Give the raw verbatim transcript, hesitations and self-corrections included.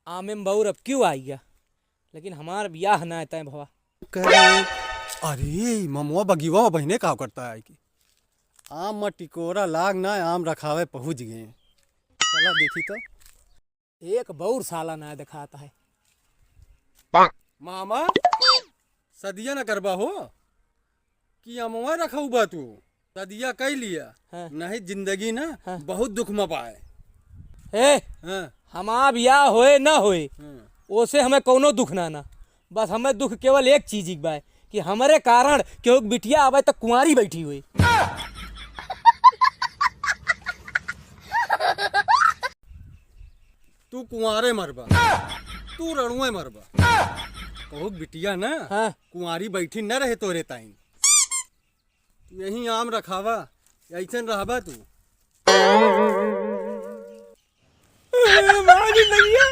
आमे में बउर अब क्यों आई गया, लेकिन हमार बियाह ना तय भवा। करे, अरे, ममुआ बगीवा में बहिने का करता है कि आम में टिकोरा लाग ना, आम रखावे पहुँच गए। चला देखी तो। एक बउर साला ना दिखाता है। मामा, सदिया न करबा हो कि अमवा रखउबा तू? सदिया कई लिया, हाँ। नहीं जिंदगी ना हाँ। बहुत दुख में पाए। ए, हाँ। हमार बियाह होए ना होए, हाँ। ओसे हमें कौनो दुख ना ना। बस हमें दुख केवल एक चीज की बाय कि हमरे कारण केहू के बिटिया आवे त कुंवारी बैठी हुई। तू कुंवारे मरबा, तू रणुए मरबा। कहू बिटिया ना हाँ। कुंवारी बैठी न रहे तोरे ताई। तू यही आम रखावा, ऐसन रहबा तू। मारी भैया।